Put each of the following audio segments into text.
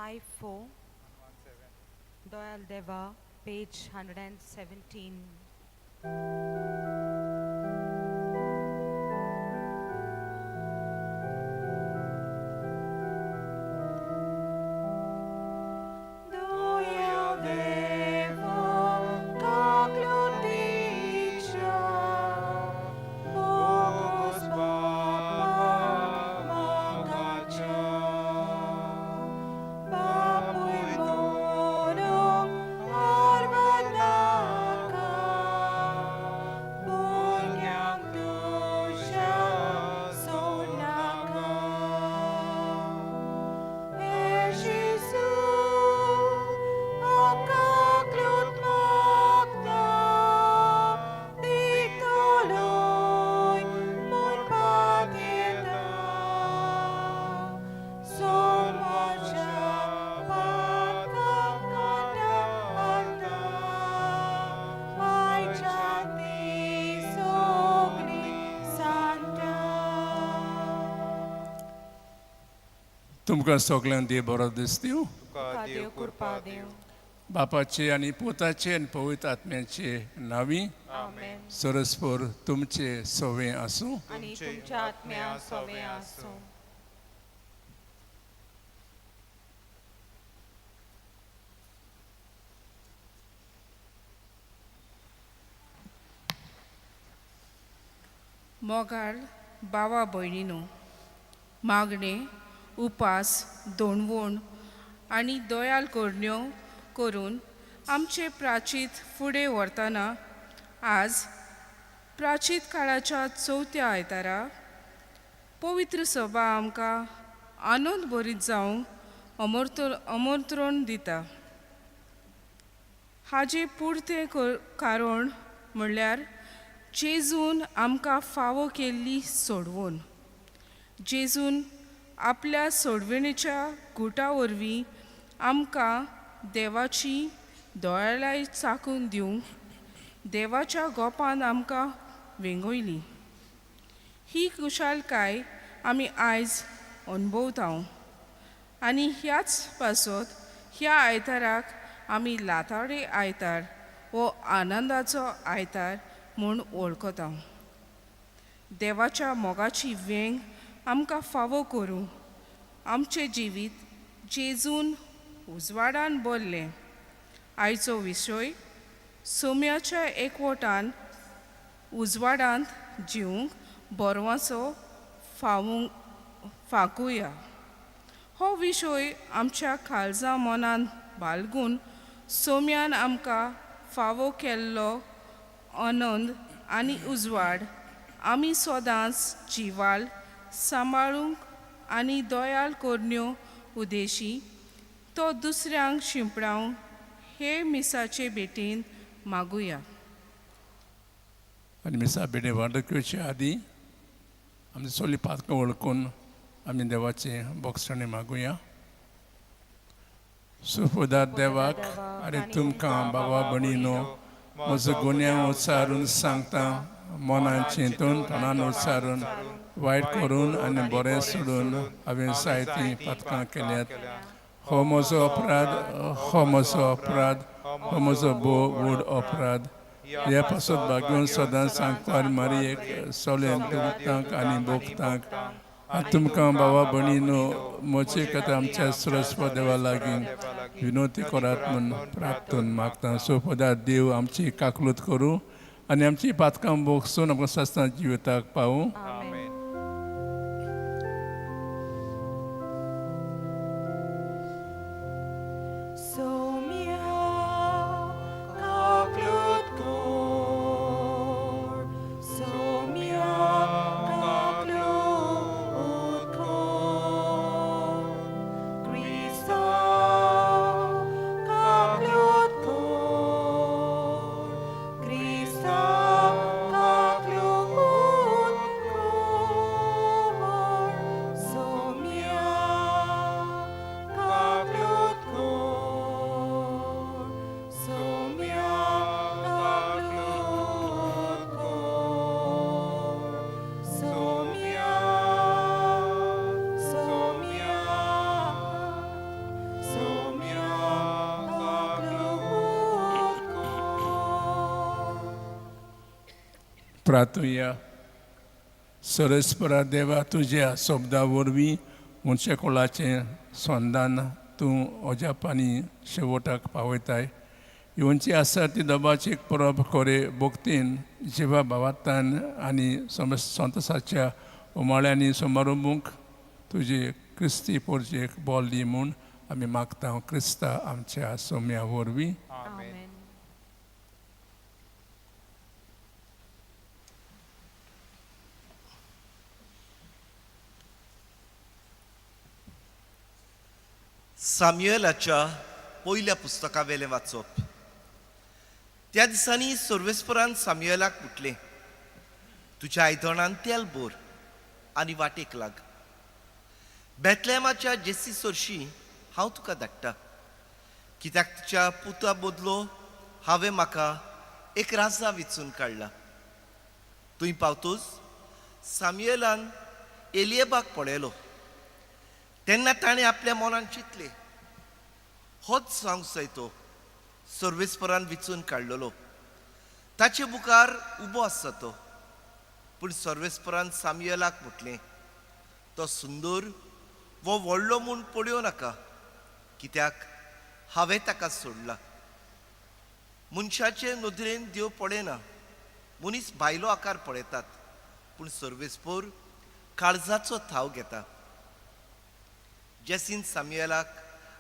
5-4, Doyal Deva, page 117. तुमकां सगल्यांक देव बरो दिसतीव. तुका देव कृपा देव. बापाचे आनी पुताचे आनी पवित्र आत्म्याचे नांवी. आमेन. सरस्पर तुमचे सवे आसूं आनी तुमच्या आत्म्या सवे आसूं. मोगाळ बावा भयणीनो, मागणें, उपास, दोणवण आनी दयाल करण्यो करून आमचें प्राचीत फुडें व्हरतना आज प्राचीत काळाच्या चवथ्या आयतारा पवित्र सभा आमकां आनंद भरीत जावंक अमंत्रण दिता. हाजें पुरतें कारण म्हणल्यार जेजून आमकां फावो केल्ली सोडवण. जेजून आपल्या सोडवणेच्या गुटा वरवीं आमकां देवाची दोळाय चाकून दिवंक देवाच्या गोपान आमकां वेंगयली. ही खुशालकाय आमी आयज अणभवता आनी ह्याच पासत ह्या आयताराक आमी लाताडे आयतार वो आनंदाचो आयतार म्हूण वळखता. देवाच्या मोगाची वेंग आमकां फावो करूं आमचें जिवीत जेजून उजवाडान भरलें. आयचो विशय सोम्याच्या एकवटान उजवाडांत जिवंक बरवाचो फावूंक फाकुया. हो विशय आमच्या काळजा मनान बालगून सोम्यान आमकां फावो केल्लो आनंद आनी उजवाड आमी सदांच जिवाल सांबाळूंक आनी दयाल करण्यो उदेशी तो दुसऱ्यांक शिंपडावंक हे मिसाचे भेटीन मागुया. आनी मिसा भेटे वाडकचे आदी आमी सोली पातकां वळखून आमी देवाचे बोगसणे मागुया. सुफुदार देवाक आनी तुमकां बाबा भणीनो म्हजो गुन्यांव उच्चारून सांगता, मनान चिंतून तोंडान उच्चारून वायट करून आनी बरें सोडून हांवें जायतीं पातकां केल्यात. हो म्हजो अपराध, हो म्हजो अपराध, हो म्हजो भोव व्हड अपराध. हे पासत भागून सदांच सांगपार मारयेक सगळ्या दुखतांक आनी भोगतांक आनी तुमकां बाबा भणीनो म्हजे खातीर आमच्या सरस्वत देवा लागीं विनवती करात म्हूण प्रार्थून मागता. सोपदार देव आमची काकलूत करूं आनी आमची पातकां भोगसून आमकां सस्ता जिविताक पावूं. Krista, kaklut kor. प्रार्थुया. सरस्परा देवा, तुज्या शब्दा वरवीं मनशा कुळाचें संदान तूं अजापांनी शेवटाक पावयताय. येवची आसा ती दबाची एक परब कोरे भक्तीन, जिवा भावार्थान आनी संतोसाच्या उमाळ्यांनी समारंभूंक तुजे क्रिस्ती पोरजेक बोल दी म्हूण आमी मागता, क्रिस्ता आमच्या सोम्या वरवीं. आमेन. साम्युएलाच्या पयल्या पुस्तका वेलें वाचप. त्या दिसांनी सर्वेस्परान साम्युएलाक म्हटलें, तुज्या आयदणान तेल भर आनी वाटेक लाग. बेतलेमाच्या जेसी सरशी हांव तुका धाडटा, कित्याक तुज्या पुता बदलो हांवें म्हाका एक राजा विचून काडला. थंय पावतूच साम्युएलान एलियबाक पळयलो. तेन्ना ताणें आपल्या मनान चिंतलें, होच जावंक जाय तो सर्वेस्परान विचून काडलेलो, ताचे मुखार उबो आसा तो. पूण सर्वेस्परान साम्युएलाक म्हटलें, तो सुंदर वो व्हडलो म्हूण पळोवं नाका, कित्याक हांवें ताका सोडला. मनशाचे नदरेन देव पळयना, मनीस भायलो आकार पळयतात, पूण सर्वेस्पर काळजाचो थाव घेता. जेसीन साम्युएलाक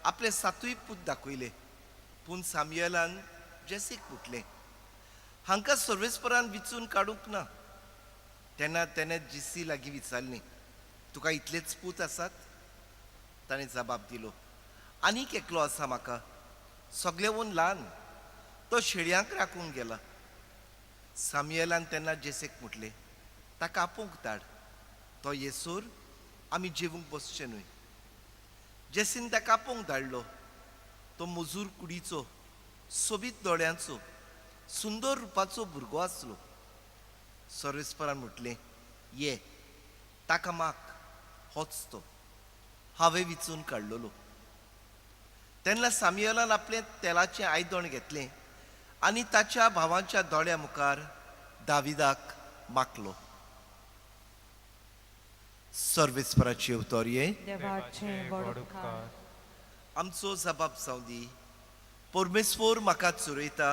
आपले सातूय पूत दाखयले, पूण साम्युएलान जेसीक म्हटलें, हांकां सर्वेस्परान विचून काडूंक ना. तेन्ना तेणें जेसी लागीं विचारलें, तुका इतलेच पूत आसात? ताणें जबाब दिलो, आनीक एकलो आसा म्हाका, सगळेवून ल्हान, तो शेळयांक राखूंक गेला. साम्युएलान तेन्ना जेसेक म्हटलें, ताका आपोवंक धाड, तो येसर आमी जेवूंक बसचें न्हय. जेसीन ताका आपोवंक धाडलो. तो मजूर कुडीचो, सोबीत दोळ्यांचो, सुंदर रुपाचो भुरगो आसलो. सर्वेस्परान म्हटलें, ये, ताका माग, होच तो हांवें विचून काडलेलो. तेन्ना साम्युएलान आपलें तेलाचें आयदण घेतलें आनी ताच्या भावांच्या दोळ्या मुखार दाविदाक मागलो. सर्वेस्पराची अवतोरये. देवाचे व्हड उपकार. आमचो जबाब जावं दी, परमेश्वर म्हाका चरयता,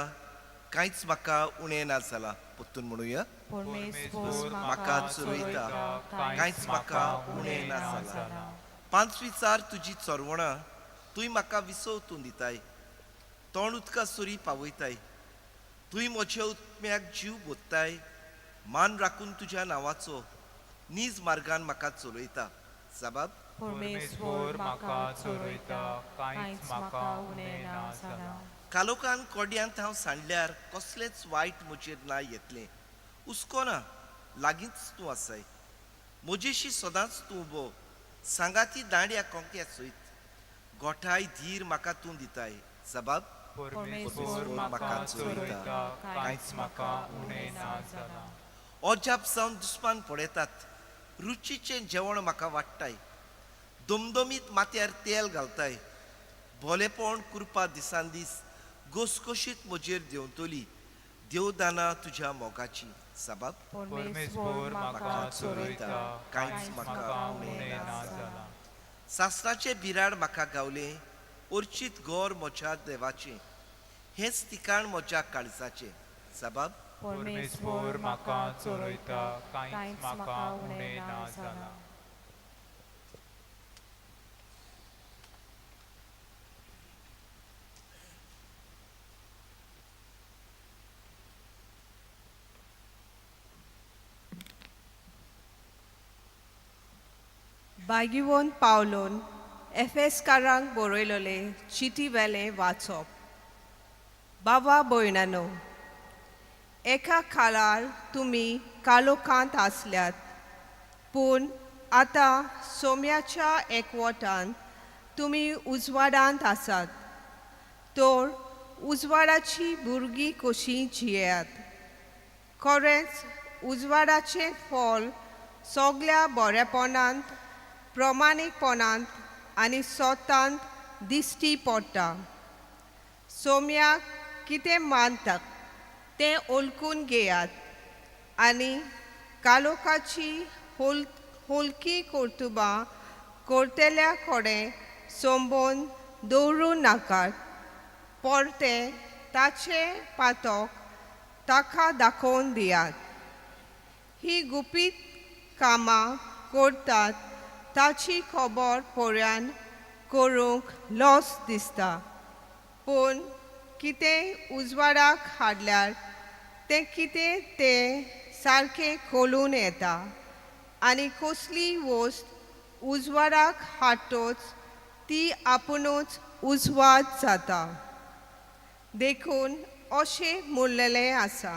कांयच म्हाका उणें ना जाला. परतून म्हणुया, परमेश्वर म्हाका चरयता, कांयच म्हाका उणें ना जाला. पांचवीचार तुजी चरवणां तूंय म्हाका विसव तूं दिताय, तोंड उदका सुरी पावयताय. तूंय म्हज्या उत्म्याक जीव बोत्ताय, मान राखून तुज्या नांवाचो नीज मार्गान म्हाका चलयता. जबाब, परमेश्वर म्हाका चरयता, कांयच म्हाका उणें ना जाला. कालोकान कोड्यांत हांव सांडल्यार कसलेंच वायट म्हजेर ना येतलें. हुस्को ना, लागींच तूं आसाय, म्हजेशी सदांच तूं उबो, सांगाती दांड्या कोंक्या सयत, गोठाय धीर म्हाका तूं दिताय. जबाब, परमेश्वर म्हाका चरयता, कांयच म्हाका उणें ना जाला. अजाप जावन दुस्मान पळयतात, रुचीचें जेवण म्हाका वाडटाय, दमदमीत माथ्यार तेल घालताय. भोलेपण कृपा दिसान दीस घसघशीत म्हजेर देंवतली, देवदाना तुज्या मोगाची. जबाब, परमेश्वर म्हाका चरयता, कांयच म्हाका उणें ना जाला. सासणाचें बिराड म्हाका गावलें, अर्चीत घर म्हज्या देवाचें, हेंच ठिकाण म्हज्या काळजाचें. जबाब, परमेश्वर म्हाका चरयता, कांयच म्हाका उणें ना जाला. बागिवोन पावलोन एफेसकारांक बरयलोले चिटी वेलें वाचप. बाबा भयणानो, एका काळार तुमी कालोखांत आसल्यात, पूण आतां सोम्याच्या एकवटान तुमी उजवाडांत आसात. तर उजवाडाची भुरगीं कशीं जियेयात. खरेंच उजवाडाचें फळ सगल्या बरेपणांत, प्रमाणीकपणांत आनी सोतांत दिश्टी पडटा. सोम्याक कितें मानता तें ओळखून घेयात. आनी कालोखाची होलकी कर्तुबां करतल्या कडेन संबंद दवरूं नाकात, परतें ताचें पातक ताका दाखोवन दियात. ही गुपीत कामां करतात ताची खबर पर्यान करूंक लॉस दिसता, पूण कितेंय उजवाडाक हाडल्यार तें कितें तें सारकें कळून येता आनी कसली वस्त उजवाडाक हाडटच ती आपुणूच उजवाड जाता. देखून अशें म्हणलेलें आसा,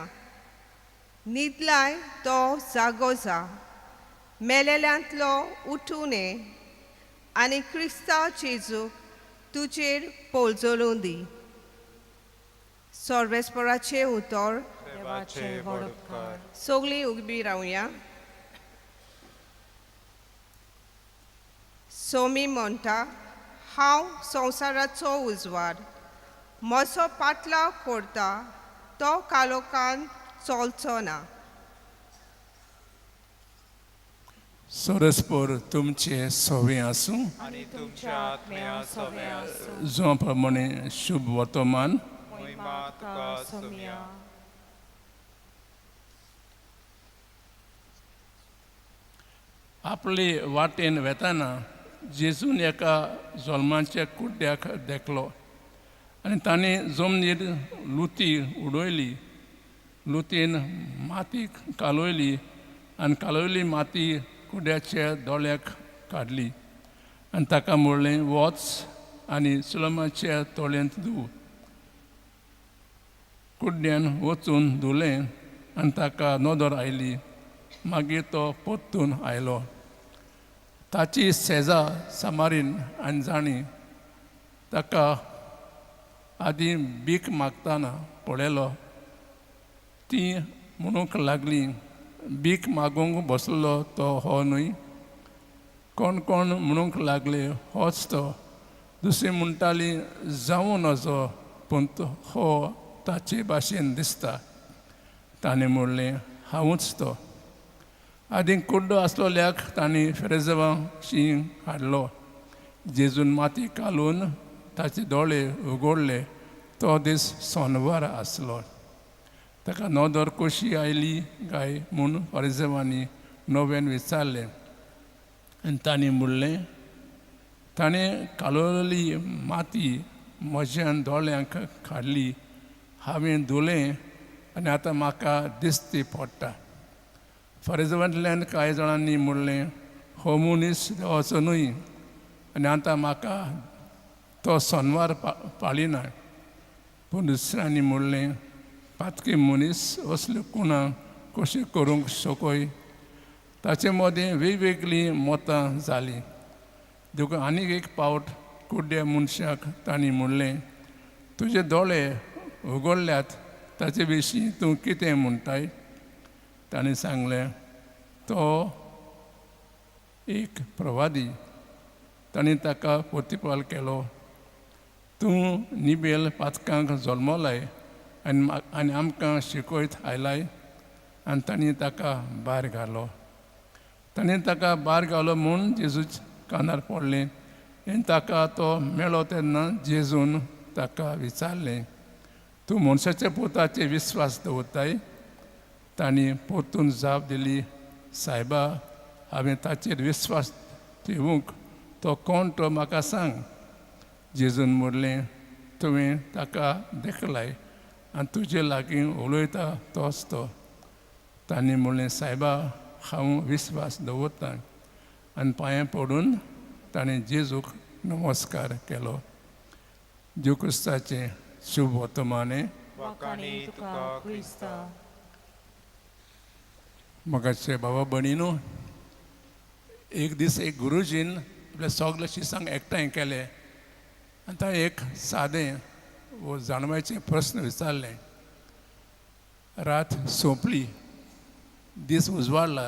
न्हिदलाय तो जागो जा, मेलेल्यांतलो उठून ये आनी क्रिस्ता जेजूक तुजेर पोळजळूं दी. सर्वेस्पराचें उतर. देवाचे व्हड उपकार. सगळीं उबी रावया. सोमी म्हणटा, हांव संवसाराचो उजवाड, म्हजो पाटलाव करता तो कालोखान चलचो ना. सोरसपूर तुमचे सोवे आसूं आनी तुमच्या आत्म्या सवे आसूं. जो प्रमाणे शुभ वर्तमान. मोहिमा तुका सोम्या. आपले वाटेन वेताना जेजून एका जल्माच्या कुड्ड्याक देखलो आनी ताणें जमनीर लुती उडयली. लुतीन माती कालयली आनी कालयली माती कुड्याच्या दोळ्याक काडली आनी ताका म्हणलें, वच आनी सुलमाच्या तोळ्यांत धूव. कुड्ड्यान वचून धुलें आनी ताका नदर आयली. मागीर तो परतून आयलो. ताची सेजा सामारीन आनी जाणी ताका आदीं भीक मागतना पळयलो. ती म्हणूंक लागली, भीक मागूंक बसलो तो हो न्हय? कोण कोण म्हणूंक लागले, होच तो. दुसरी म्हणटाली, जावं नजो, पूण हो ताचे भाशेन दिसता. ताणें म्हणलें, हांवूच तो. आदीं कुड्डो आसलोल्याक तांणी फेरेजवां शीं हाडलो. जेजून माती कालून ताचे दोळे उगडले. तो दीस सोनवार आसलो. ताका नदर कशी आयली काय म्हूण फारिजेवांनी नव्यान विचारलें आनी तांणी म्हणलें, ताणें कालवलेली माती म्हज्यान दोळ्यांक काडली, हांवें धुलें आनी आतां म्हाका दिसती पडटा. फारिजेवांतल्यान कांय जाणांनी म्हणलें, हो मनीस देवाचो न्हय आनी आतां म्हाका तो सोनवार पाळिना. पूण दुसऱ्यांनी म्हणलें, पातकी मनीस असल्यो कुणां कशें करूंक शकय? ताचे मदें वेगवेगळीं मतां जालीं. देखून आनीक एक पावट कुड्ड्या मनशाक तांणी म्हणलें, तुजे दोळे उगडल्यात ताचे विशीं तूं कितें म्हणटाय? ताणें सांगलें, तो एक प्रवादी. ताणें ताका प्रतिपाल केलो, तूं निबेल पातकांक जल्मलाय आनी आमकां शिकयत आयलाय. आनी तांणी ताका भायर घालो. ताणें ताका भायर घालो म्हूण जेजूच कानार पडलें आनी ताका तो मेळ्ळो. तेन्ना जेजून ताका विचारलें, तूं मनशाच्या पुताचेर विस्वास दवरताय? तांणी परतून जाप दिली, सायबा, हांवें ताचेर विस्वास ठेवूंक तो कोण तो म्हाका सांग. जेजून म्हणलें, तुवें ताका देखलाय आनी तुजे लागीं उलयता तोच तो. तांणी म्हणलें, सायबा, हांव विस्वास दवरतां. आनी पांयां पडून ताणें जेजूक नमस्कार केलो. जेजू क्रिस्ताचें शुभ वर्तमाने. म्हाकाचे बाबा भयणीनो, एक दीस एक गुरुजीन आपल्या सगल्या शिसांक एकठांय केले आनी ताणें एक सादें वो जाणवायचें प्रस्न विचारलें. रात सोंपली, दीस उजवाडला,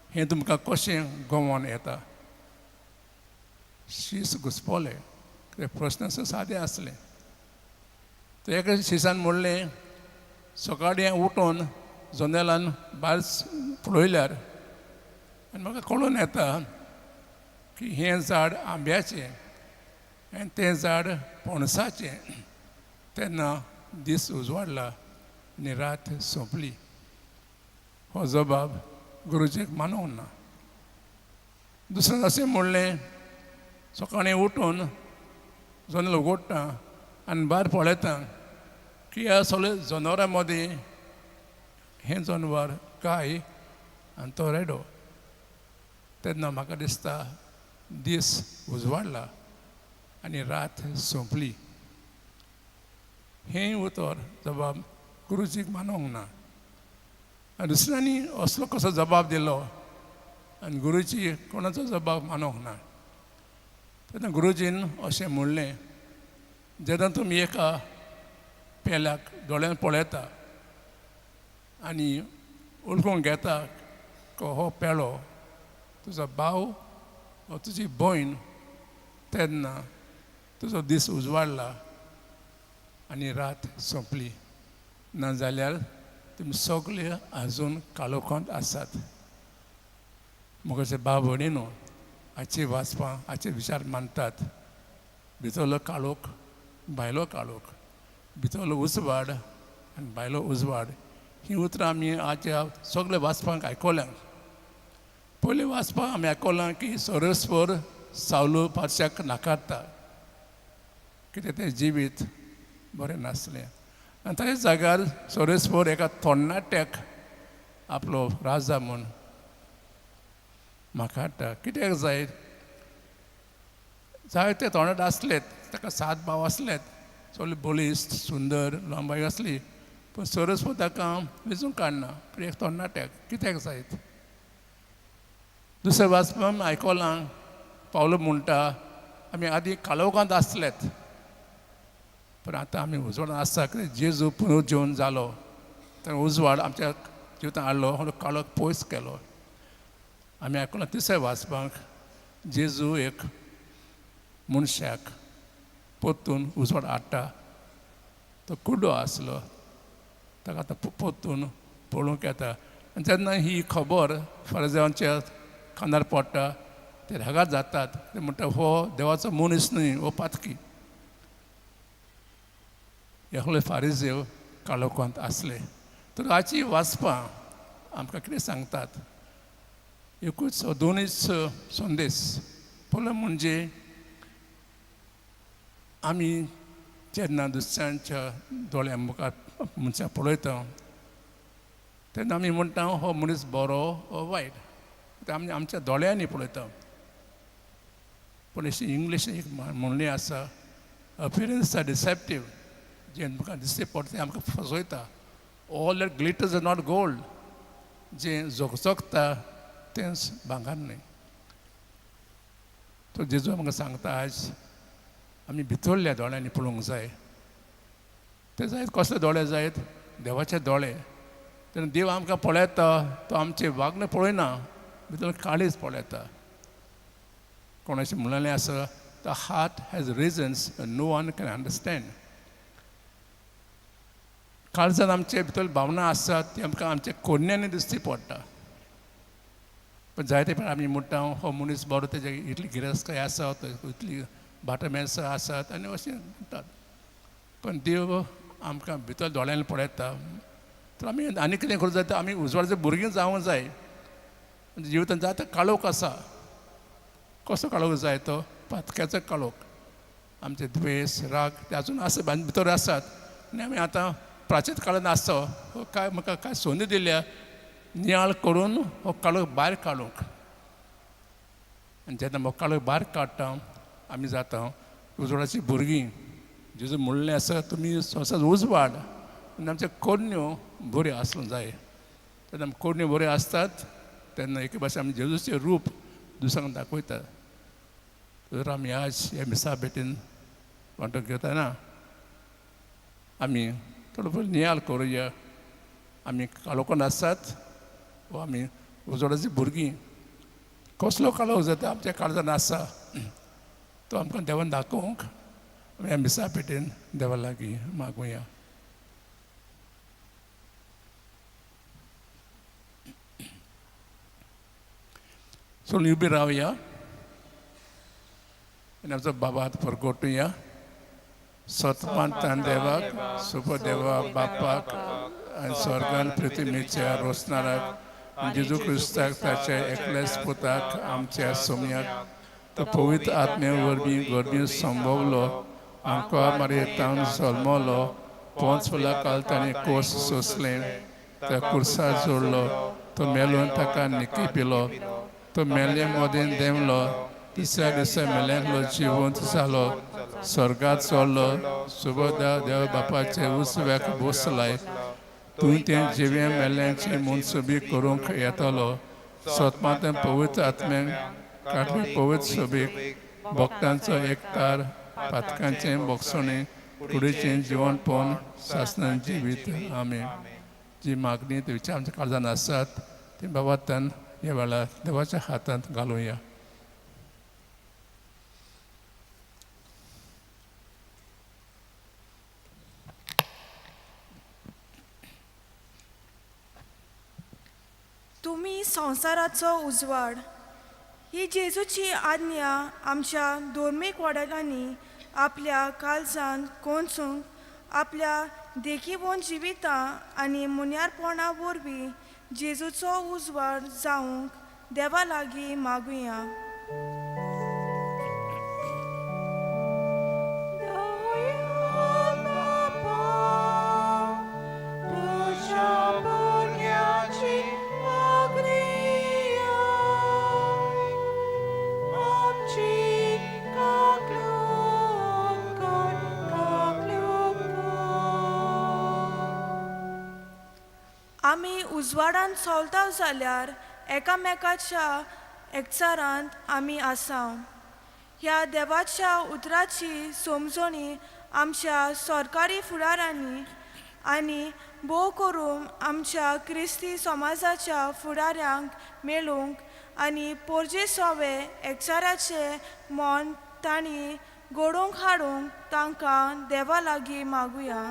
हें तुमकां कशें गोवोन येता? शीस घुसपोले. ते प्रस्न सादें आसलें. ते एका शिसान म्हणलें, सकाळीं उठोन जनेलान भायर पळयल्यार आनी म्हाका कळून येता की हें झाड आंब्याचें आनी तें झाड पणसाचें, तेन्ना दीस उजवाडला आनी रात सोंपली. हो जबाब गुरुजीक मानूंक ना. दुसरें अशें म्हणलें, सकाळीं उठून जनेल उगडटा आनी भायर पळयता की ह्या सगळे जनावरां मदीं हें जनवर गाय आनी तो रेडो, तेन्ना म्हाका दिसता दीस उजवाडला आनी रात सोंपली. हें उतर जबाब गुरुजीक मानूंक ना. आनी दुसऱ्यांनी असलो कसो जबाब दिलो आनी गुरुजी कोणाचो जबाब मानूंक ना. तेन्ना गुरुजीन अशें म्हणलें, जेन्ना तुमी एका पेल्याक दोळ्यान पळयता आनी वळखूंक घेता की हो पेलो तुजो भाव वा तुजी भयण, तेन्ना तुजो दीस उजवाडला आनी रात सोंपली. नाजाल्यार तुमी सगळे आजून काळोखांत आसात. म्हजे भाव भयणीनो, हाची वाचपां हाचे विचार मानतात. भितरलो काळोख भायलो काळोख, भितरलो उजवाड आनी भायलो उजवाड, हीं उतरां आमी आयच्या सगळे वाचपांक आयकल्यां. पयलीं वाचपाक आमी आयकलां की सर्वेस्पर सावलू पातशाक नाकारता, कित्याक तें जिवीत बरें नासलें आनी ताच्या जाग्यार सर्वेस्पर एका तरणाट्याक आपलो राजा म्हूण नाकारता. कित्याक जाय? जायते तरणाटे आसलेत, ताका सात भाव आसलेत, सगळे बळिश्ट सुंदर लांबाय आसली, पूण सर्वेस्पर ताका वेंचून काडना, पूण एक तरणाट्याक कित्याक जायत? दुसरें वाचपाक आयकलां पावलो म्हणटा आमी आदी काळोखांत आसलेत, पूण आतां आमी उजवाडांत आसा. कित्याक जेजू पुनर्जीवन जालो, ताणें उजवाड आमच्या जिवितांत हाडलो, हो काळोख पयस केलो. आमी आयकलां तिसरें वाचपाक जेजू एक मनशाक परतून उजवाड हाडटा, तो कुड्डो आसलो, ताका आतां परतून पळोवंक येता. आनी जेन्ना ही खबर फरिज्यांच्या कानार पडटा ते रागार जातात, ते म्हणटा हो देवाचो मनीस न्हय, हो पातकी. एकले फारिजेव काळोखांत आसले. तर हाची वाचपां आमकां कितें सांगतात? एकूच दोनूच संदेश. पयलो म्हणजे आमी जेन्ना दुसऱ्यांच्या दोळ्यां मुखार मनशां पळयता तेन्ना आमी म्हणटा हो मनीस बरो हो वायट, आमी आमच्या दोळ्यांनी पळयता. पूण अशी इंग्लीश एक म्हणणी आसा, अपियरन्स आर डिसेप्टीव. जें आमकां दिश्टी पडटा तें आमकां फसयता. All that glitters are not gold. जें झगझगता तेंच भांगर न्हय. तो जेजू आमकां सांगता आयज आमी भितरल्या दोळ्यांनी पळोवंक जाय. ते जायत कसले दोळे जायत? देवाचे दोळे. तेन्ना देव आमकां पळयता, तो आमचें वागणें पळयना, भितर काळीज पळयता. कोणाचें म्हणलें आसा, the heart has reasons no one can understand. काळजान आमचे भितर भावना आसात ती आमकां आमच्या कोन्यांनी दिश्टी पडटा. पण जायते वेळार आमी म्हणटा हो मनीस बरो, तेजे इतली गिरेस्तकाय आसा, इतली भाटां बेंसां आसात आनी अशें म्हणटात. पण देव आमकां भितर दोळ्यांनी पळयता. तर आमी आनी कितें करूंक जाय? आमी उजवाडाचे भुरगीं जावंक जाय. जिवितांत जायतो काळोख आसा. कसो काळोख जाय? तो पातक्याचो काळोख. आमचे द्वेश राग ते आजून आसा भितर आसात आनी आमी आतां प्राचीन काळान आसचो हो काय म्हाका काय संदी दिल्या नियाळ करून हो काळोख भायर काडूंक. आनी जेन्ना हो काळोख भायर काडटा आमी जाता उजवाडाची भुरगीं. जेजू म्हणलें आसा तुमी संवसार उजवाड आनी आमच्यो करण्यो बऱ्यो आसूंक जाय. तेन्ना आमी करण्यो बऱ्यो आसतात तेन्ना एके भाशेन आमी जेजूचें रूप दुसऱ्यांक दाखयतात. तर आमी आज ह्या मिसा भेटीन वांटो घेतना आमी थोडो भोव नियाळ करुया. आमी काळोखान आसात वा आमी उजवाडाची भुरगीं? कसलो काळोख जाता आमच्या काळजान आसा तो आमकां देवान दाखोवंक आमी ह्या मिसा भेटीन देवा लागीं मागुया. सगळीं उबी रावया आनी आमचो बाबात परगटुया. सतमानतान देवाक, सुप देवा बापाक आनी स्वर्गान पृथ्वीच्या रोसणाराक, जेजू क्रिस्ताक ताच्या एकल्याच पुताक आमच्या सोम्याक, तो पवित्र आत्म्या वरवीं गर्भी संभवलो, आमकां मारयेतावन जल्मलो, पोंच फुलां काल ताणें कोस सोंसलें, त्या कुर्सार जोडलो, तो मेलोन ताका निकी पिलो, तो मेल्ले मदेन देंवलो, तिसऱ्या दिसा मेल्यांतलो जिवंत जालो, स्वर्गात चडलो, सुबोधा देव बापाचे उजव्याक बसलाय, तूं तें जिव्या मेल्यांचे मनसुबी करूंक येतलो. सतमातें पवित्र आत्म्याक काटले पवित्र सोबीक भक्तांचो एकतार, पातकांचें बोगसणें, कुडीचें जिवनपण, सासणान जिवीत. आमी जी मागणी ते विचार आमच्या काळजान आसात ती बाबा तान ह्या वेळार देवाच्या हातांत घालुया. तुमी संवसाराचो उजवाड ही जेजूची आज्ञा आमच्या धर्मीक वडिलांनी आपल्या काळजांत कोंचूंक आपल्या देखीवन जिवितां आनी मुन्यारपणा वरवीं जेजूचो उजवाड जावंक देवा लागीं मागुया. आमी उजवाडान चलता जाल्यार एकामेकाच्या एकचारांत आमी आसा. ह्या देवाच्या उतराची समजणी आमच्या सरकारी फुडारांनी आनी भोव करून आमच्या क्रिस्ती समाजाच्या फुडाऱ्यांक मेळूंक आनी पोरजे सोवे एकचाराचें मन तांणी घडोवंक हाडूंक तांकां देवा लागीं मागुया.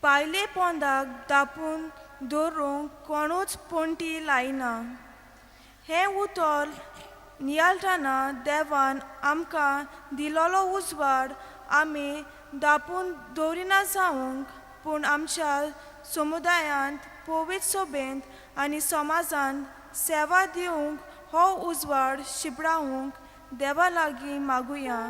पायले पोंदाक दापून दवरूंक कोणूच पणटी लायना. हें उतर नियाळटना देवान आमकां दिलोलो उजवाड आमी दापून दवरिना जावंक, पूण आमच्या समुदायांत पवित्र सोबेंत आनी समाजांत सेवा दिवंक हो उजवाड शिंपडावंक देवा लागीं मागुया.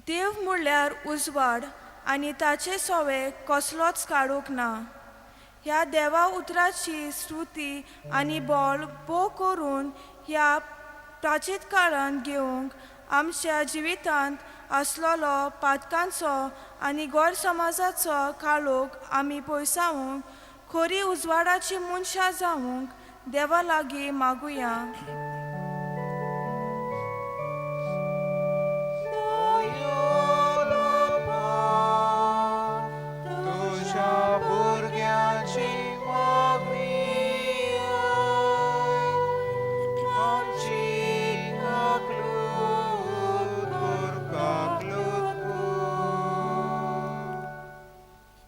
देव म्हणल्यार उजवाड आनी ताचे सोवे कसलोच काडूंक ना. ह्या देवा उतराची स्तुती आनी बोल भोव करून ह्या प्राचीत काळांत घेवंक आमच्या जिवितांत आसलेलो पातकांचो आनी गैरसमाजाचो काळोख आमी पयसावंक खरी उजवाडाची मनशां जावंक देवा लागीं मागुया.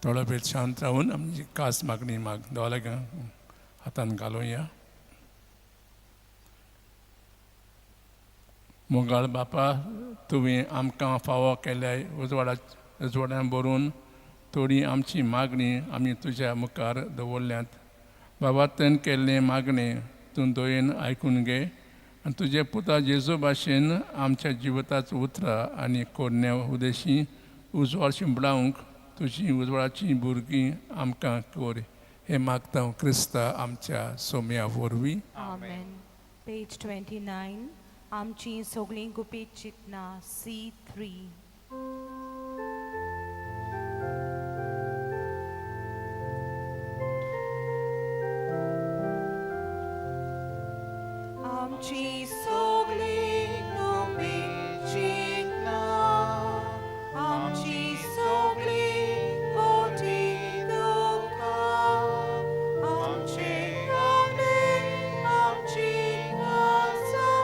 थोडो वेळ शांत रावून आमची खास मागणी माग देवा लागीं हातान घालुया. मोगाळ बापा, तुवें आमकां फावो केल्या उजवाडान भरून थोडी आमची मागणी आमी तुज्या मुखार दवरल्यात. बाबा, तुवें केल्लें मागणें तूं दयेन आयकून घे आनी तुजे पुता जेजू भाशेन आमच्या जिविताचो उतरां आनी कोरण्या उदेशी उजवाड शिंपडावंक तुजी उजवाडाची भुरगीं आमकां कर. हें मागता क्रिस्ता आमच्या सोम्या वरवीं. आमेन. पेज 29, आमची सगळीं गुपीत चिंतना C3. आमची सगळीं गुपीत चिंतना, आमची सगळीं मोटी दुख्खां, आमचे रडणे, आमची काळजां,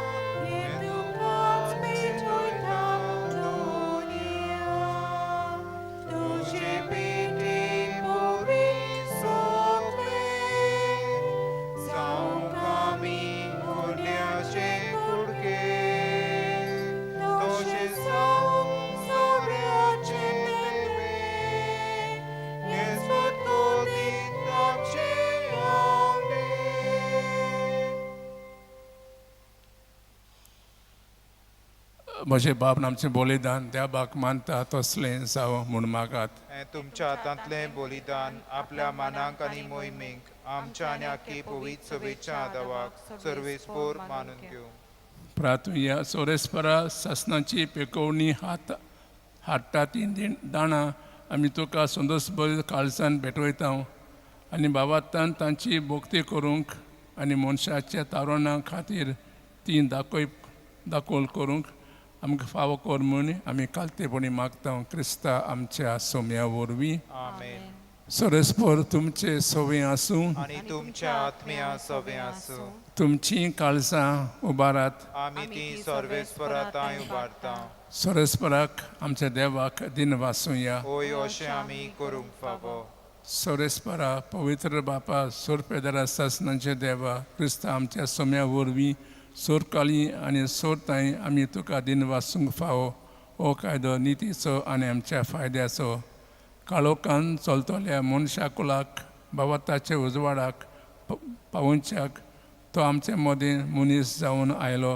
हे तुकाच भेटयता दोनया. तुजे भेटे परी सगळें, जावंक आमी उरल्याचे कुडके, तशें जावं सोऱ्याचें तेंपे, निस्पत दित आमचे आंगणे. म्हजे बाब आमचें बलिदान देवाक मानता तसलें जावं म्हूण मागात. हें तुमच्या हातांतलें बलिदान आपल्या मानाक आनी मोहिमेक आमच्या आनी आखी पवित्र सभेच्या आदावाक सर्वेस्पोर मानून घेवं. प्रातुया सोरेस्परा सासणाची पेकोवणी हात हाडटा ती दाणां आमी तुका संदोसभर काळजान भेटयता आनी बाबातान तांची भोक्ती करूंक आनी मनशाच्या तारुणा खातीर ती दाखोल करूंक आमकां फावो कर म्हूण आमी कालतेपणी मागता क्रिस्ता आमच्या सोम्या वरवीं. आमेन. सोरेस्पर तुमचे सवे आसूं आनी तुमच्या आत्म्या सवे आसूं. तुमची काळजां उबारात. आमी ती सर्वेस्परा तांय उबारता. सोरेस्पराक आमच्या देवाक दिन वासूया. होय, अशें आमी करूंक फावो. सोरेस्परा पवित्र बापा सोरपेदरा सासनाचे देवा क्रिस्ता आमच्या सोम्या वरवीं सोरकाली आनी सोरताय आमी तुका दिन वासूंक फावो. हो कायदो नितीचो आनी आमच्या फायद्याचो. काळोखान चलतल्या मनशा कुलाक बाबा उजवाडाक पावोवच्याक तो आमचे मदीं मनीस जावन आयलो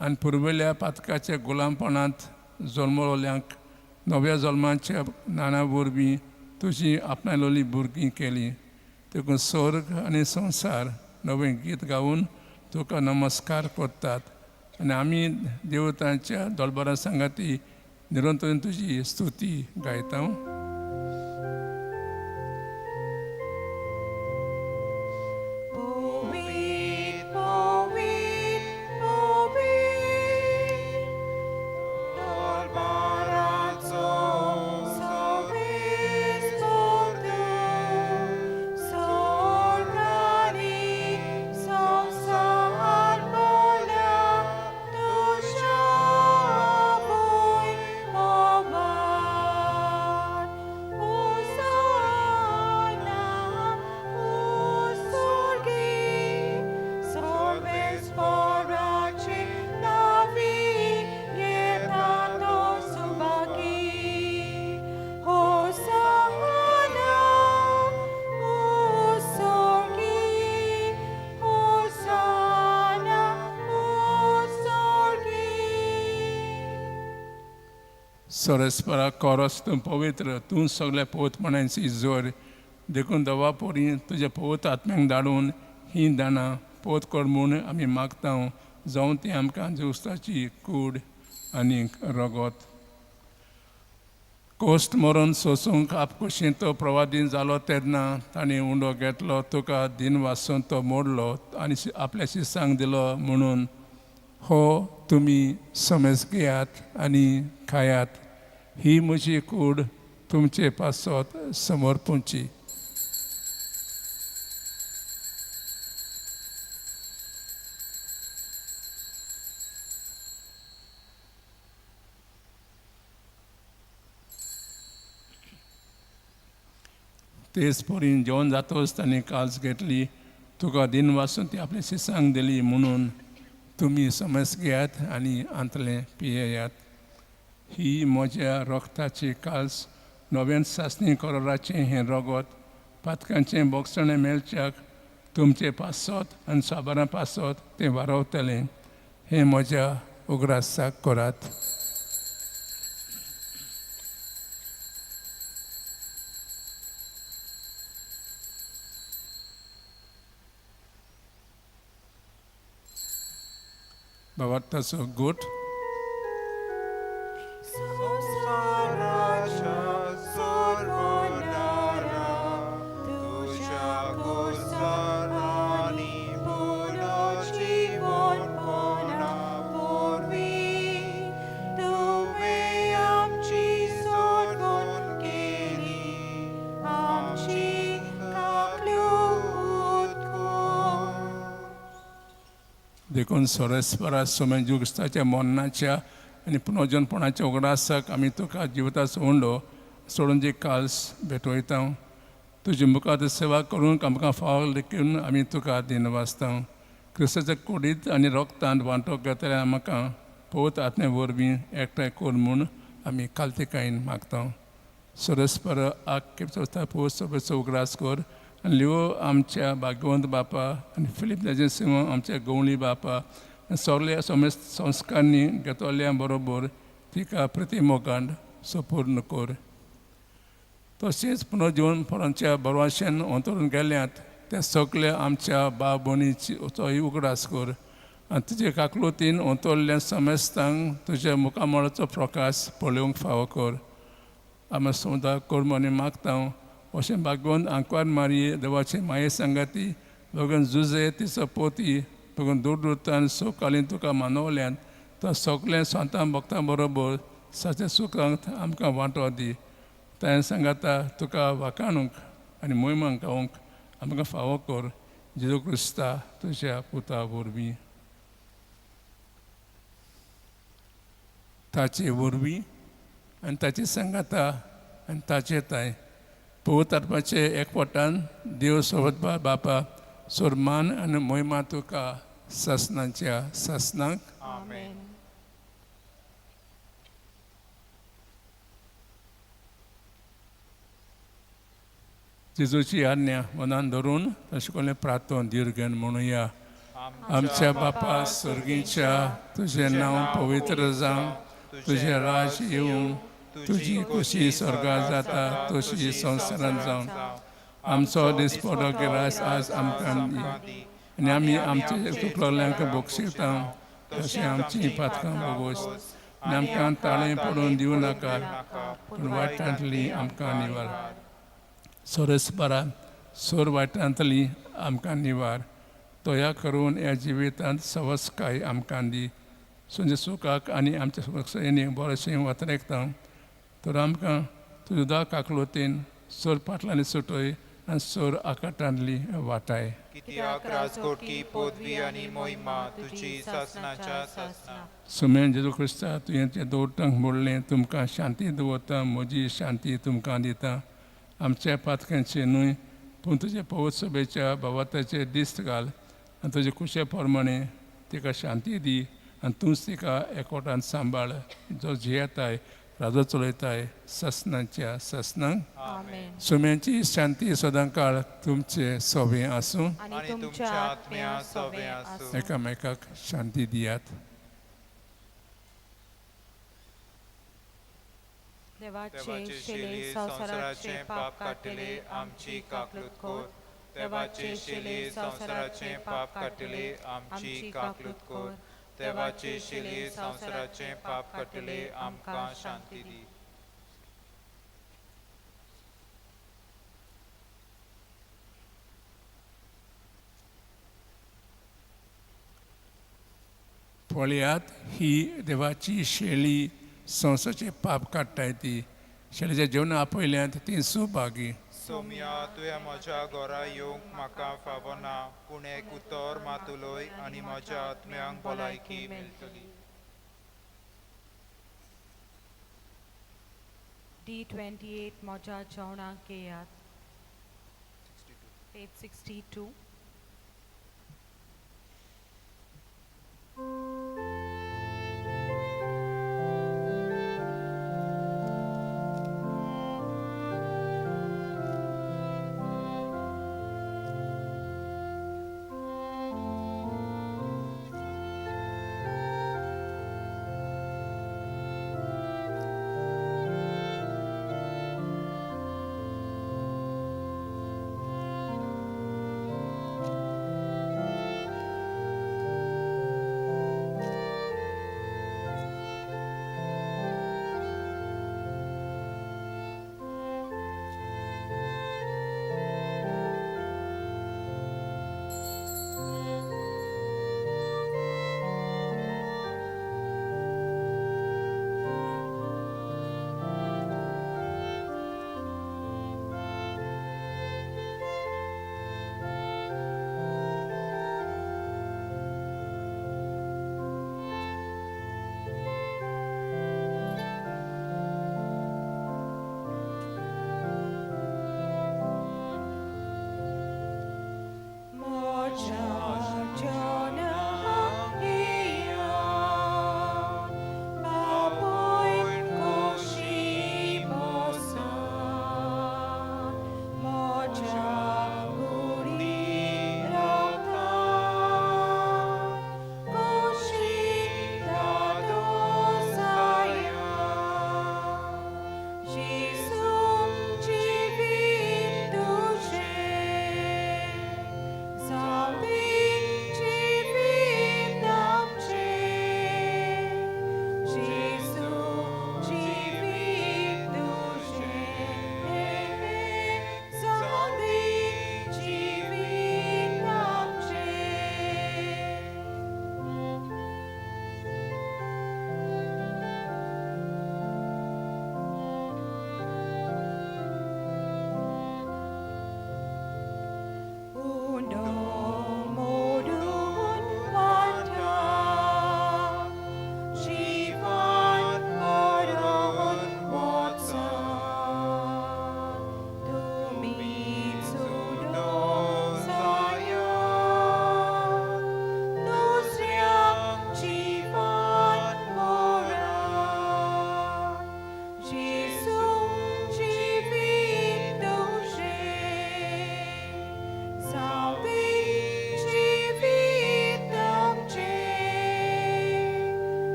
आनी पुर्विल्ल्या पातकाच्या गुलामपणांत जल्मलोल्यांक नव्या जल्माच्या नाणा वरवीं तुजी आपणालोली भुरगीं केली. देखून स्वर्ग आनी संवसार नवें गीत गावन तुका नमस्कार करतात आनी आमी देवतांच्या दोलबरा सांगाती निरंतर तुजी स्तुती गायता. पवित्र, पवित्र, पवित्र, दरबाराचो सर्वेस्पर तूं, स्वर्ग आनी संवसार भरल्या तुज्या वैभवान. होसाना उत्सर्गी, सर्वेस्पराचे नांवी येता तो सुभागी. होसाना उत्सर्गी, होसाना उत्सर्गी. सोरेस्परा कोरस तूं पवित्र, तूं सगळ्या पवित्रपणाची जोर. देखून दवा पोरी तुज्या पवित्र आत्म्यांक धाडून ही दाणां पोत कर म्हूण आमी मागता, जावं ती आमकां जुस्ताची कूड आनी रगत. कोश्ट मरून सोसूंक आपकुशीन तो प्रवादीन जालो तेन्ना ताणें उंडो घेतलो, तुका दिन वासून तो मोडलो आनी आपल्या शिसांक दिलो म्हणून, हो तुमी समज घेयात आनी खायात, ही म्हजी कूड तुमचे पासत समर्पूंची. तेच परीन जेवण जातच ताणें काल्स घेतली, तुका दिन वासून ती आपल्या शिसांक दिली म्हणून, तुमी समज घेयात आनी आंतलें पियेयात, ही म्हज्या रक्ताची काल्स, नव्यान सासणी करोराचें हें रगत पातकांचें बोगसणें मेळच्याक तुमचे पासत आनी साबारां पासत तें वारवतलें. हें म्हज्या उगडासाक करात. भावार्थाचो गोट. संवसाराच्या सोडवणारा, तुज्या खुर्सार आनी पुनर्जिवणपणा वरवीं तुवें आमची सोडवण केली, आमची काकलूत कर. देखून सोरेस्परा सोमें क्रिस्ताच्या मरणाच्या आनी पुनर्जनपणाच्या उगडासाक आमी तुका जिविताचो उंडो सोडून जी काल्स भेटवयता. तुजे मुखार सेवा करूंक आमकां फावो लेखून आमी तुका दिनवासता. क्रिस्ताच्या कुडीत आनी रोगतांत वांटो घेतल्या आमकां पवित्र आत्मे वरवीं एकठांय कर म्हूण आमी कालतिकायेन मागता. सोरेस्पर आख्खे संस्था पवित्र सभेचो उगडास कर आनी लिओ आमच्या भाग्यवंत बापा आनी फिलीप नजेसिंह आमच्या गवळी बापा आनी सगल्या संस्कारांनी घेतल्या बरोबर तिका प्रतिमोगांड सपूर्ण कर. तशेंच पुनर्जिवनपणाच्या बरवाशेन अंतरून गेल्यात त्या सगल्या आमच्या भाव भयणीचोय उगडास कर आनी तुजे काकलुतीन अंतरल्या समेस्तांक तुज्या मुखामळाचो प्रकाश पळोवंक फावो कर. आमी समुदाय कर आनी मागता अशें भागवंत आंकवार मारये देवाचे माये सांगाती भगवान जुजे तिचो पोती भगवान दूर दूरतान सोकालीन तुका मानवल्यान तो सगळें सांतां भक्तां बरोबर साचे सुखांत आमकां वांटो दी. ताणें सांगाता तुका वाखाणूंक आनी मोहिमांक गावंक आमकां फावो कर, जेजू क्रिस्ता तुज्या पुता वरवीं. ताचे वरवीं आनी ताचे सांगाता आनी ताचे ताय पवित्र आत्म्याचे एकवटान देव सोबत बापा सोरमान आनी मोहिमा तुका सासनाच्या सासनाक. आमेन. जेजूची आज्ञा मनान धरून तशें करून प्रार्थना दीर्घन म्हणुया. आमच्या बापा सर्गीच्या, तुजें नांव पवित्र जावं, तुजें राज येवं, तुजी खुशी स्वर्गात जाता तशी संवसारांत जावं. आमचो दिसपडो गिरास आज आमकां दी आनी आमी आमचे चुकलोल्यांक बक्षिता तशें आमची पातकां भोगोस आनी आमकां ताळें पडून दिवं नाका, पूण वायटांतली आमकां निवार. सोरसपरा सोर वायटांतली आमकां निवार. तया करून ह्या जिवितांत सवसकाय आमकां दी, सुंजे सुखाक आनी आमच्या सुरक्षेनी बरेंशें वातरेकता. तर आमकां तुज्या काकलोतीन सोर पाटलांनी सुटय आनी सोर आकाटांतली वाटाय. कित्याक राजकोटकी पदवी आनी मोहिमा तुजी सासनाच्या सासना. सुमेन जेजू क्रिस्ता तुवें ते दवरतांक म्हणलें, तुमकां शांती दवरता, म्हजी शांती तुमकां दिता. आमच्या पातकांचे न्हय पूण तुजे पवित्र सभेच्या भावार्थाचे दिस्त घाल आनी तुजे कुशे प्रमाणे तिका शांती दी आनी तूंच तिका एकवटान सांबाळ, जो जियेताय राजो चलयताय सासनाच्या सासनाक. आमेन. सुम्यांची शांती सदांकाळ तुमचे सोबें आसूं. आनी तुमच्या आत्म्या सोबें आसूं. एकामेकाक शांती दियात. देवाचे शेले संवसाराचे पाप काडटले, आमची काकलूत कर. देवाचे शिले संवसाराचे पाप काडटले, आमची काकलूत कर. देवाचे शिले संवसाराचे पाप काडटले, आमकां शांती दी. पळयात, ही देवाची शेली संवसाराचे पाप काडटाय ती. शेलीच्या जेवणा आपयल्यांत ती सुभागी. सोम्या, तुवें म्हज्या घरा येवंक म्हाका फावना, पूण एक उतर मात उलय आनी म्हज्या आत्म्यांक भलायकी मेळटली. D28 म्हज्या जेवणाक येयात. Page 62.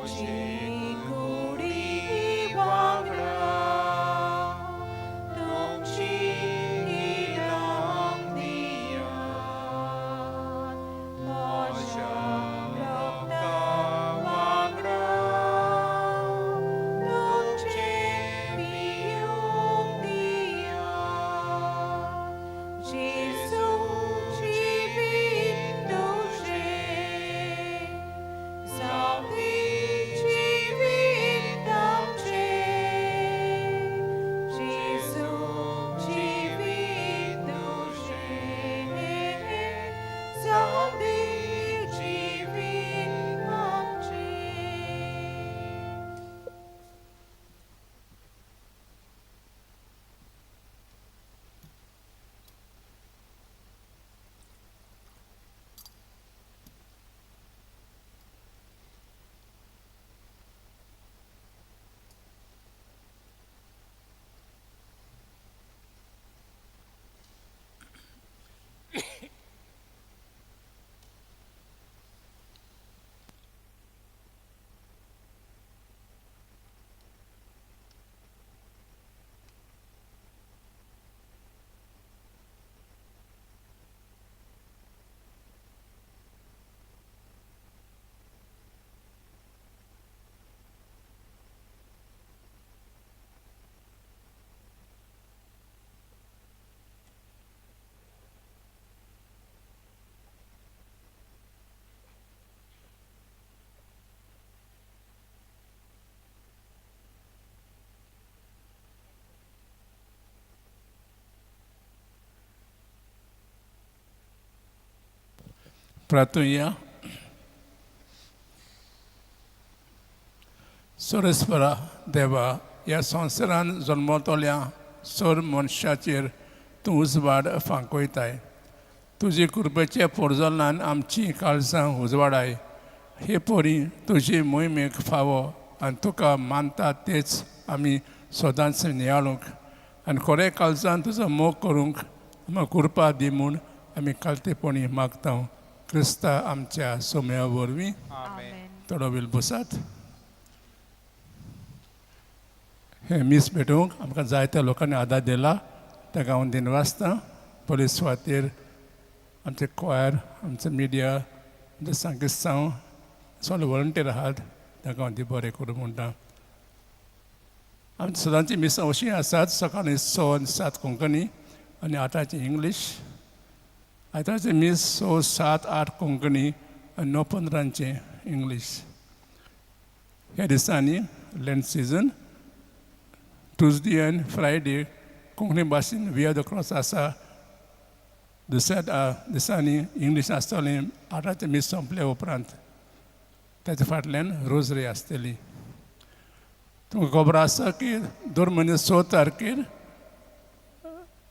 तुजी कुडी वांगडा तुमची इलाम दियात म्हज्या रक्ता वांगडा तुमचें पियूंक दियात जेजू जिवीत तुजें जावं दी जिवीत आमचें जेजू जिवीत तुजें जावं दी जिवीत आमचें. प्रार्थुया. सोरेस्परा देवा, ह्या संवसारान जल्मतल्या सोर मनशाचेर तूं उजवाड फांकयताय. तुजे कृपेच्या पोरजोलान आमची काळजां उजवाडाय. हे परी तुजे मोहिमेक फावो आनी तुका मानता तेच आमी सदांच नियाळूंक आनी खरें काळजान तुजो मोग करूंक आमकां कृपा दी म्हूण आमी कालतेपणी मागता, क्रिस्ता आमच्या सोम्या वरवीं. आमेन. थोडो वेळ बसात. हें मीस भेटोवंक आमकां जायत्या लोकांनी आदार दिला, ताका हांव दिनवासता. पोलीस सुवातेर आमचे क्वायर, आमचे मिडिया, आमचे सांकेस्तांव, सगळे वॉलंटियर आहात, ताका हांव ती बरें करूं म्हणटा. आमची सदांची मिसां अशीं आसात: सकाळीं 6 आनी 7 कोंकणी आनी 8ची इंग्लीश. आयतारचें मीस 6, 7, 8 कोंकणी आनी 9:15चें इंग्लीश. ह्या दिसांनी लेंट सिजन, ट्युजडे आनी फ्रायडे कोंकणी भाशेन वे ऑफ the cross आसा. दुसऱ्या दिसांनी इंग्लीश आसतलें 8चें मीस सोंपले उपरांत. ताच्या फाटल्यान रोजरी आसतली. तुमकां खबर आसा की दर म्हयन्या 6 तारखेर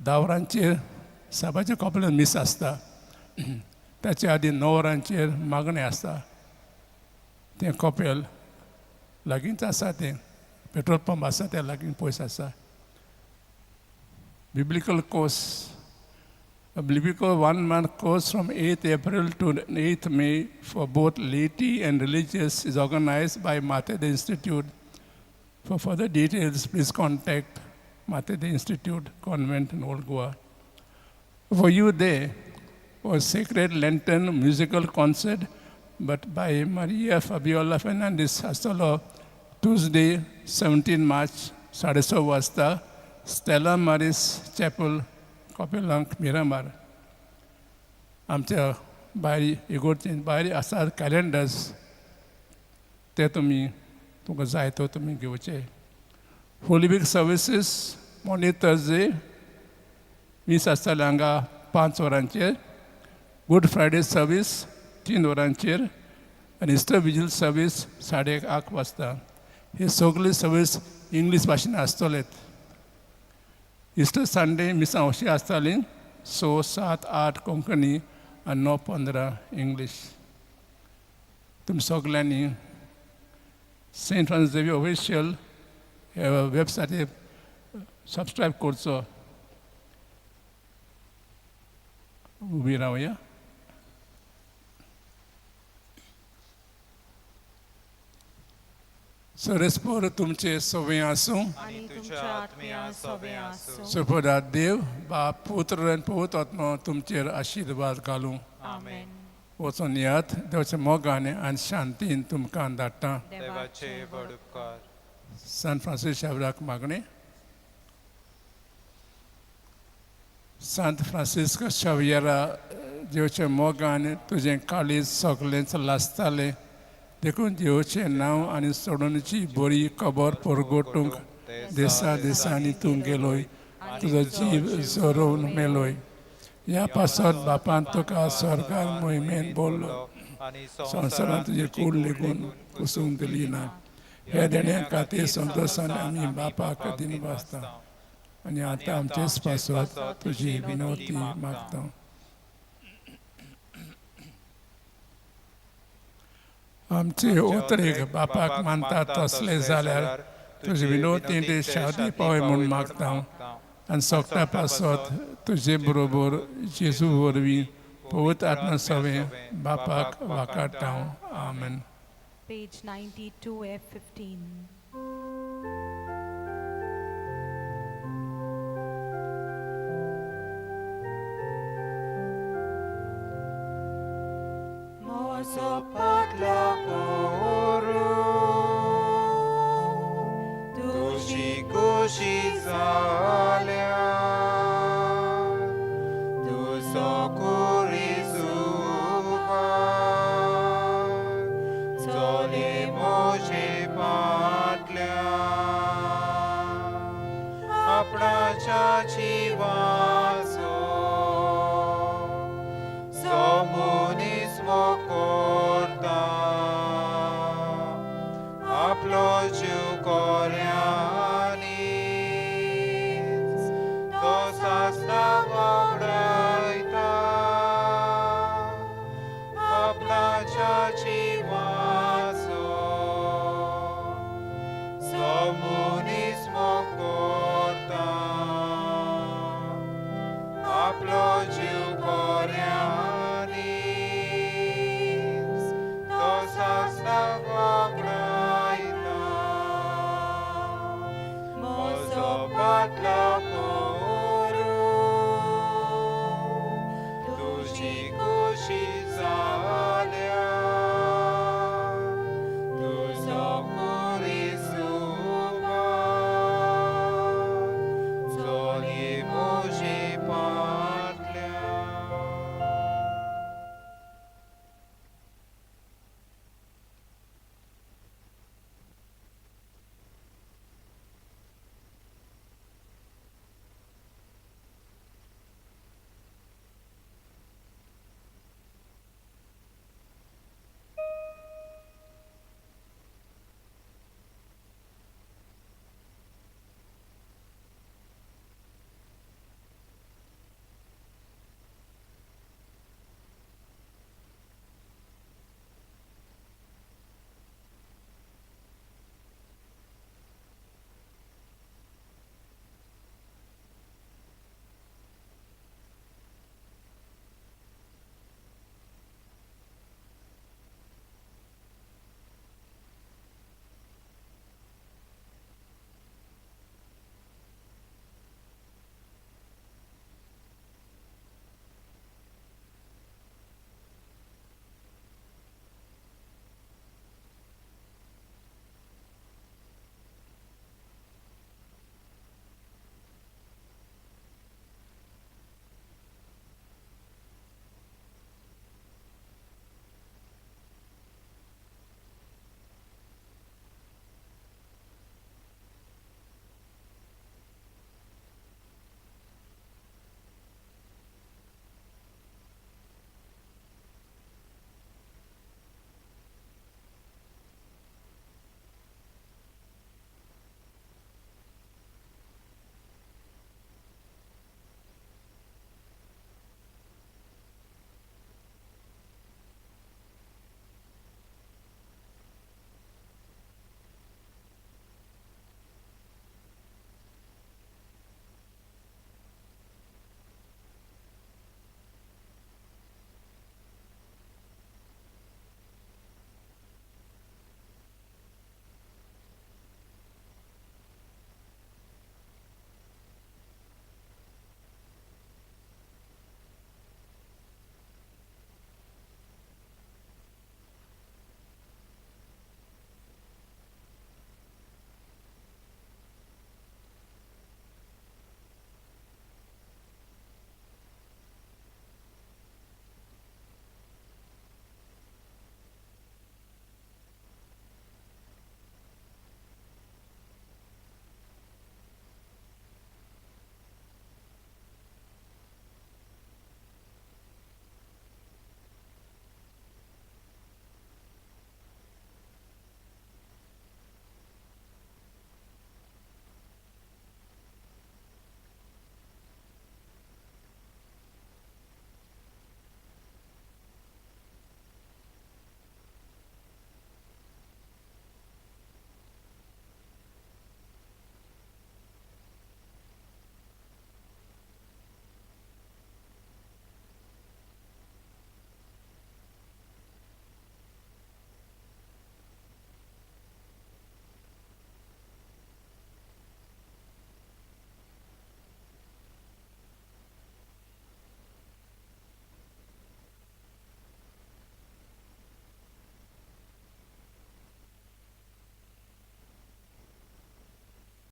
10 वरांचेर साबाचे कपेलान मीस आसता. ताच्या आदी 9 वरांचेर मागणें आसता. तें कपेल लागींच आसा, तें पेट्रोल पंप आसा त्या लागीं पयस आसा. Biblical course. A biblical one-month course from 8th April to 8th May for both laity and religious is organized by Mater Dei Institute. For further details, please contact Mater Dei Institute, Convent in Old Goa. For you there was Sacred Lenten musical concert, but by Maria Fabiola Fernandez आसतलो Tuesday, 17 March, 6:30 वाजता, Stella मारिस chapel, कपेलांक, Miramar. आमच्या भायर इगोर्जेन भायर आसात calendars, ते तुमी तुमकां जाय तो तुमी घेवचे. Holy Week services, Maundy Thursday मीस आसतलें हांगा 5 वरांचेर, गुड फ्रायडे सर्वीस 3 वरांचेर आनी इस्टर विजील सर्वीस 8:30 वाजता. हे सगळे सर्वीस इंग्लीश भाशेन आसतलेत. इस्टर संडे मिसां अशीं आसतालीं: 6, 7, 8 कोंकणी आनी 9:15 इंग्लीश. तुमी सगल्यांनी सेंट फ्रांसीस झेवियर ऑफिशियल हे वेबसायटीर सबस्क्रायब करचो. उबी रावया. सरस्पर तुमचे सवय आसूं. आनी तुमच्या आत्म्या सोबे आसूं. सुपदात देव बाप पुत्र आनी पवित्र आत्मा तुमचेर आशिर्वाद घालूं. आमेन. वचून येयात, देवाच्या मोगान आनी शांतीन तुमकां धाडटा. देवाचे व्हड उपकार. सान फ्रांसीस शाबराक मागणें. सांत फ्रांसिस्क शावियरा, देवच्या मोगान तुजें काळीज सगळेंच लासतालें, देखून देवचें नांव आनी सोडोवणेची बरी खबर परगटूंक दिसा दिसांनी तूं गेलोय, तुजो जीव झरोवन मेलोय. ह्या पासत बापान तुका स्वर्गार मोहिमेन बोल्लो आनी संवसारांत तुजी कूड लेगून कुसूंक दिली ना. ह्या देण्या खातीर संतोशान आमी बापाक दिन वाचता आनी आतां आमचेच पासत तुजी विनवती मागता. आमचे उतरेक बापाक मानतात तसले जाल्यार तुजी विनवती ते शादी पावय म्हूण मागता आनी सोगटा पासत तुजे बरोबर जेजू वरवीं पवित्र आत्मा सवें बापाक वाकाडटा. आमेन. Page 92 F15. म्हजो पाटलो करूं तुजी खोशी जाल्या, तुजो कुरी चोले म्हजे पाटल्या, आपणाच्या जिवाचो जो मनीस करता, आपलो जीव कोऱ्यांनीच तो सासना वगडायता, आपणाच्या जिवाचो जो मनीस करता, आपलो जीव कोऱ्यांनीच.